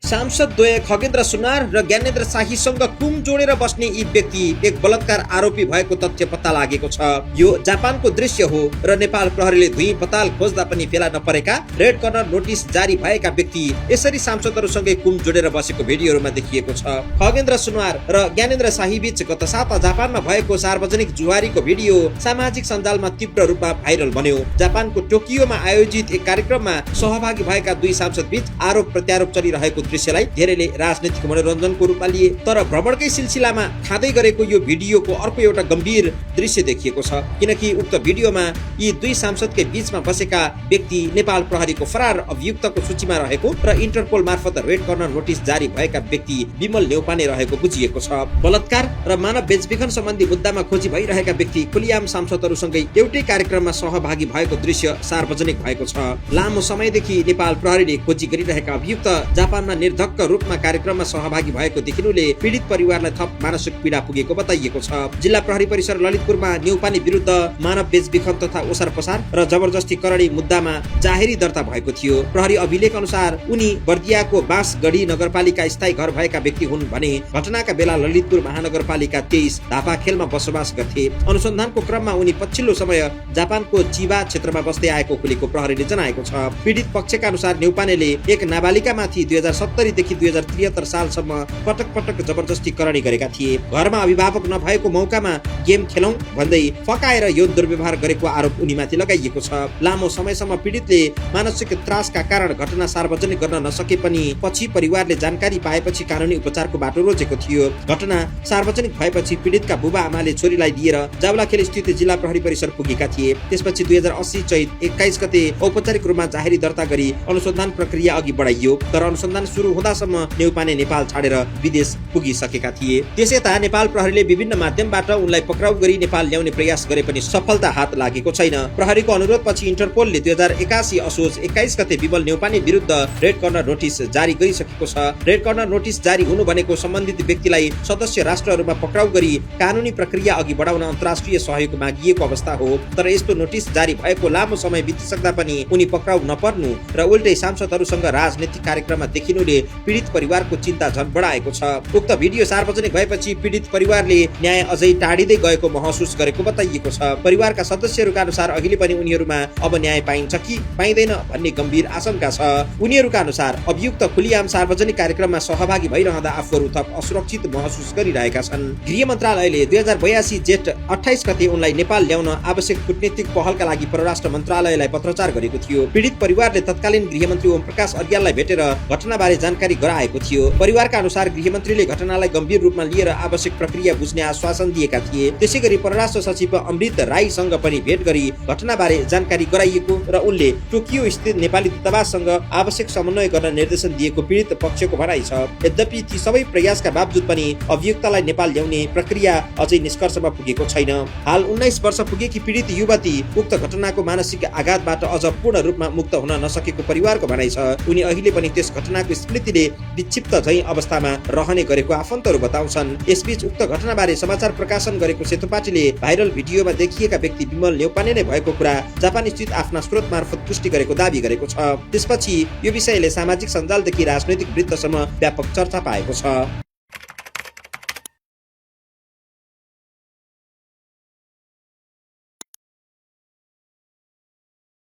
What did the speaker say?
सांसद द्वय खगेन्द्र सुनार र ज्ञानेन्द्र शाहीसँग कुम जोडेर बस्ने यी व्यक्ति एक बलात्कार आरोपी भएको तथ्य पत्ता लागेको छ। यो जापानको दृश्य हो र नेपाल प्रहरीले धुई पताल खोज्दा पनि फेला नपरेका रेड कर्नर नोटिस जारी भएका व्यक्ति यसरी सांसदहरूसँगै कुम जोडेर बसेको भिडियोहरूमा देखिएको छ। खगेन्द्र सुनार र ज्ञानेन्द्र शाही बीच गत साता जापानमा भएको सार्वजनिक जुहारीको भिडियो सामाजिक सञ्जालमा तीव्र रूपमा भाइरल बन्यो। जापानको टोकियोमा आयोजित एक कार्यक्रममा सहभागी भएका दुई सांसद बीच आरोप प्रत्यारोप चलिरहेको दृश्यलाई धेरैले राजनीतिक मनोरञ्जनको रूपमा लिए। तर भ्रमणकै सिलसिलामा खाँदै गरेको यो भिडियोको अर्को एउटा गम्भीर दृश्य देखिएको छ, किनकि उक्त भिडियोमा यी दुई सांसदकै बीचमा बसेका व्यक्ति नेपाल प्रहरीको फरार अभियुक्तको सूचीमा रहेको र इन्टरपोल मार्फत रेड कर्नर नोटिस जारी भएका व्यक्ति विमल नेउपाने रहेको बुझिएको छ। बलात्कार र मानव बेचबिखन सम्बन्धी मुद्दामा खोजी भइरहेका व्यक्ति खुलियाम सांसदहरूसँगै एउटै कार्यक्रममा सहभागी भएको दृश्य सार्वजनिक भएको छ। लामो समयदेखि नेपाल प्रहरीले खोजी गरिरहेका अभियुक्त जापानमा निर्धक्क रूपमा कार्यक्रममा सहभागी भएको देखिनुले पीडित परिवारलाई थप मानसिक पीडा पुगेको बताइएको छ। जिल्ला प्रहरी परिसर ललितपुरमा नेउपाने विरुद्ध मानव बेचबिखन तथा ओसार पसार र जबरजस्ती करणी मुद्दामा जाहेरी दर्ता भएको थियो। प्रहरी अभिलेख अनुसार उनी बर्दियाको बाँसगढी नगरपालिका स्थायी घर भएका व्यक्ति हुन् भने घटनाका बेला ललितपुर महानगरपालिका 23 धापाखेलमा बसोबास गर्थे। अनुसन्धानको क्रममा उनी पछिल्लो समय जापानको चिबा क्षेत्रमा बस्दै आएको खुलेको प्रहरीले जनाएको छ। पीडित पक्षका अनुसार नेउपानेले एक नाबालिकामाथि 2070 देखि 2073 सालसम्म पटक पटक जबरजस्ती करणी गरेका थिए। घरमा अभिभावक नभएको मौकामा गेम खेलौं भन्दै फकाएर यौन दुर्व्यवहार गरेको आरोप उनीमाथि लगाइएको छ। लामो समयसम्म पीडितले मानसिक त्रासका कारण घटना सार्वजनिक गर्न नसके पनि पछि परिवारले जानकारी पाएपछि कानुनी उपचारको बाटो रोजेको थियो। घटना सार्वजनिक भएपछि पीडितका बुबा आमाले छोरीलाई लिएर जावलाखेल स्थित जिल्ला प्रहरी परिसर पुगेका थिए। त्यसपछि 2080 चैत 21 गते औपचारिक रूपमा जाहेरी दर्ता गरी अनुसन्धान प्रक्रिया अघि बढाइयो। तर अनुसन्धान सुरु हुँदासम्म नेउपाने नेपाल छाडेर विदेश पुगिसकेका थिए। त्यसयता नेपाल प्रहरीले विभिन्न माध्यमबाट उनलाई पक्राउ गरी नेपाल ल्याउने प्रयास गरे पनि सफलता हात लागेको छैन। प्रहरीको अनुरोधपछि इन्टरपोलले 2081 असोज 21 गते विमल नेउपाने विरुद्ध रेड कर्नर नोटिस जारी गरिसकेको छ। रेड कर्नर नोटिस जारी हुनु भनेको सम्बन्धित व्यक्तिलाई सदस्य राष्ट्रहरूमा पक्राउ गरी कानुनी प्रक्रिया अघि बढाउन अन्तर्राष्ट्रिय सहयोग मागिएको अवस्था हो। तर यस्तो नोटिस जारी भएको लामो समय बितिसक्दा पनि उनी पक्राउ नपर्नु र उल्टै सांसदहरूसँग राजनीतिक कार्यक्रममा देखिनुले पीडित परिवारको चिन्ता झन बढाएको छ। उक्त भिडियो सार्वजनिक भएपछि पीडित परिवारले न्याय अझै टाढिँदै गएको महसुस गरेको बताइएको छ। परिवारका सदस्यहरूका अनुसार अहिले पनि उनीहरूमा अब न्याय पाइन्छ कि पाइँदैन भन्ने गम्भीर आशंका छ। उनीहरूका अनुसार अभियुक्त खुलियाम सार्वजनिक कार्यक्रममा सहभागी भइरहँदा आफूहरू थप असुरक्षित महसुस गरिरहेका छन्। गृह मन्त्रालयले 2082 जेठ 28 गते उनलाई नेपाल ल्याउन आवश्यक कूटनीतिक पहलका लागि परराष्ट्र मन्त्रालयलाई पत्रचार गरेको थियो। पीडित परिवारले तत्कालीन गृहमन्त्री ओम प्रकाश अर्याललाई भेटेर घटनाबारे जानकारी गराएको थियो। परिवारका अनुसार गृहमन्त्रीले घटनालाई गम्भीर रूपमा लिएर आवश्यक प्रक्रिया बुझ्ने आश्वासन दिएका थिए। त्यसैगरी परराष्ट्र सचिव अमृत राईसँग पनि भेट गरी घटनाबारे जानकारी गराइएको र उनले टोकियो स्थित नेपाली दूतावाससँग आवश्यक समन्वय गर्न निर्देशन दिएको पीडित पक्षको भनाइ छ। यद्यपि ती सबै प्रयासका बावजुद पनि अभियुक्तलाई नेपाल ल्याउने प्रक्रिया अझै निष्कर्षमा पुगेको छैन। हाल 19 वर्ष पुगेकी पीडित युवती उक्त घटनाको मानसिक आघातबाट अझ पूर्ण रूपमा मुक्त हुन नसकेको परिवारको भनाइ छ। उनी अहिले पनि त्यस घटनाको स्मृतिले विक्षिप्त झैं अवस्थामा रहने गरेको आफन्तहरू बताउँछन्। यसबीच उक्त घटनाबारे समाचार प्रकाशन गरेको सेतो पार्टीले भाइरल भिडियोमा देखिएका व्यक्ति विमल नेउपाने नै भएको कुरा जापानी स्थित आफ्ना स्रोत मार्फत पुष्टि गरेको दावी गरेको छ। त्यसपछि यो विषयले सामाजिक सञ्जालदेखि राजनैतिक वृत्तसम्म व्यापक चर्चा पाएको छ।